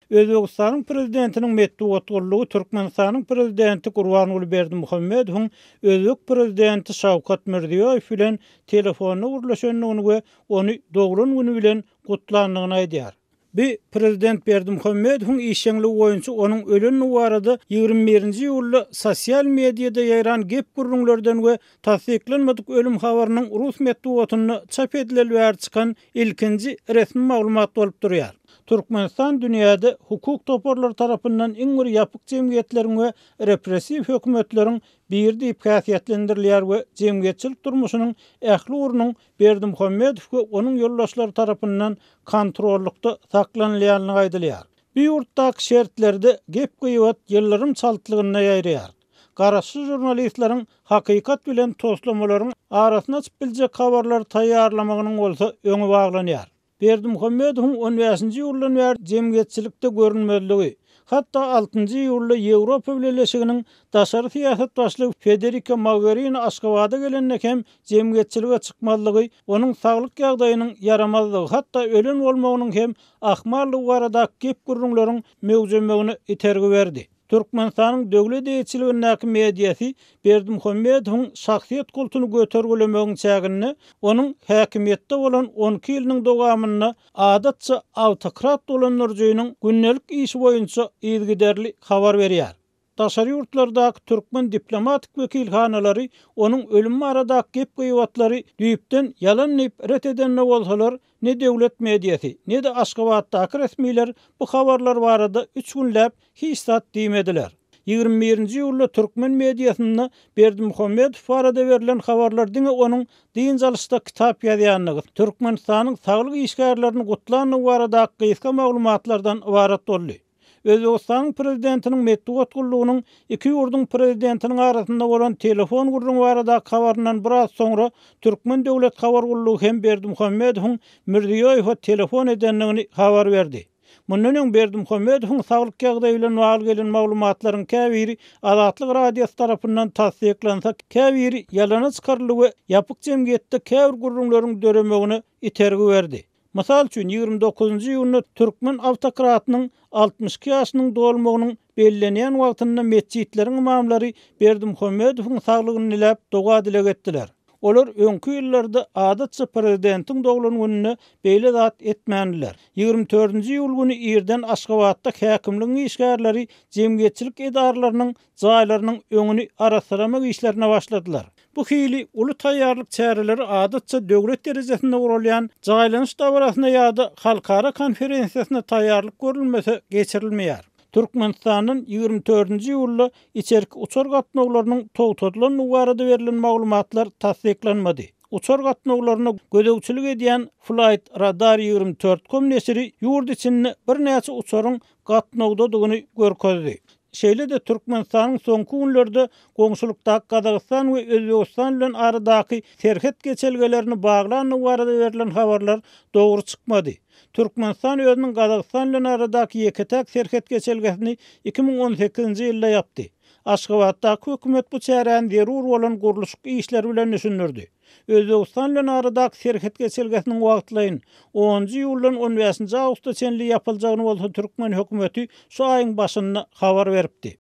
Özbegistanyň Prezidentiniň metbugat gullugy Türkmenistanyň Prezidenti Gurbanguly Berdimuhamedowyň özbek Prezidenti Şawkat Mirziýoýew bilen telefonda gürleşendigini we ony doglan güni bilen gutlandygyny aýdýar. Bu prezident Berdimuhamedowyň işjeňligi boýunça onuň ölendigi barada 21-nji iýulda sosial mediada ýaýran gep-gürrüňlerden we tassyklanmadyk ölüm habarynyň rus metbugatynda çap edileli bäri çykan ilkinji resmi maglumat bolup durýar. Türkmenistan dünýäde hukuk toparlary tarapyndan iň bir ýapyk jemgyýetleriň we repressiw hökümetleriň biri diýip häsiýetlendirilýär we jemgyýetçilik durmuşynyň ähli ugrunyň Berdimuhamedow we onuň ýoldaşlary tarapyndan kontrollykda saklanylýandygy aýdylýar. Bu ýurtdaky şertlerde gep-gybat ýyldyrym çaltlygynda ýaýraýar. Garaşsyz žurnalistleriň hakykat bilen toslamalaryň arasyny açyp biljek habarlary taýýarlamagynyň bolsa öňi baglanýar. Berdimuhamedowyň on bäşinji iýuldan bäri jemgyýetçilikde görünmezligi, hatda altynjy iýulda Ýewropa Bileleşiginiň daşary syýasat başlygy Federika Mogherini Aşgabada gelende hem jemgyýetçilige çykmazlygy onuň saglyk ýagdaýynyň ýaramazdygy, hatda ölen bolmagynyň hem ahmaldygy baradaky gep-gürrüňleriň möwjemegine itergi berdi. Türkmenistanyň döwlet eýeçiligindäki mediasy Berdimuhamedowyň şahsyýet kultuny götergilemegiň çäginde onuň häkimiýetde bolan 12 ýylynyň dowamynda adatça awtokrat dolandyryjynyň gündelik işi boýunça yzygiderli habar berýär. Daşary ýurtlardaky türkmen diplomatik wekilhanalary onuň ölümi baradaky gep-gybatlary düýpden ýalan diýip ret eden-de bolsalar, Ne döwlet mediasy, ne-de Aşgabatdaky resmiler bu habarlar barada üç günläp hiç zat diýmediler. 21-nji iýulda türkmen mediasynda Berdimuhamedow barada berlen habarlar diňe onuň dynç alyşda kitap ýazýandygy, Türkmenistanyň saglyk işgärlerini gutlandygy baradaky gysga maglumatlardan ybarat boldy. Özbegistanyň Prezidentiniň metbugat gullugynyň iki ýurduň Prezidentiniň arasynda bolan telefon gürrüňi baradaky habaryndan biraz soňra Türkmen döwlet habar gullugy hem Berdimuhamedowyň Mirziýoýewe telefon edendigini habar berdi. Mundan öň Berdimuhamedowyň saglyk ýagdaýy bilen bagly gelen maglumatlaryň käbiri Azatlyk Radiosy tarapyndan tassyklansa, käbiri ýalana çykaryldy we ýapyk jemgyýetde käbir gürrüňleriň döremegine itergi berdi. Mysal üçin, 29-njy iýunda türkmen awtokratynyň 62 ýaşynyň dolmagynyň bellenýän wagtynda metjitleriň ymamlary Berdimuhamedowyň saglygyny diläp, doga-dileg etdiler. Olar öňki ýyllarda adatça prezidentiň doglan gününde beýle zat etmändiler. 24-nji iýul güni irden Aşgabatda häkimligiň işgärleri jemgyýetçilik edaralarynyň jaýlarynyň öňüni arassalamak işlerine başladylar. Bu hili uly taýýarlyk çäreleri adatça döwlet derejesinde guralýan jaýlanyş dabarasyna ýa-da halkara konferensiýasyna taýýarlyk görülmese geçirilmeýär. Türkmenistandan 24-nji iýulda içerki uçar gatnawlarynyň togtadylandygy barada berlen maglumatlar tassyklanmady. Uçar gatnawlaryna gözegçilik edýän Flight Radar 24 com neşiri ýurt içinde birnäçe uçaryň gatnawdadygyny görkezdi. Şeýle-de Türkmenistanyň soňky günlerde goňşulykdaky Gazagystan we Özbegistan bilen aradaky serhet geçelgelerini baglandygy barada berlen habarlar dogry çykmady. Türkmenistan özüniň Gazagystan bilen aradaky ýeke-täk serhet geçelgesini 2018-nji ýylda ýapdy. Aşgabatdaky hökümet bu çäräni zerur bolan gurluşyk işleri bilen düşündirdi. Özbegistan bilen aradaky serhet geçelgesiniň wagtlaýyn, onunjy iýuldan on bäşinji awgusta çenli ýapyljagyny bolsa türkmen hökümeti şu aýyň başynda habar beripdi.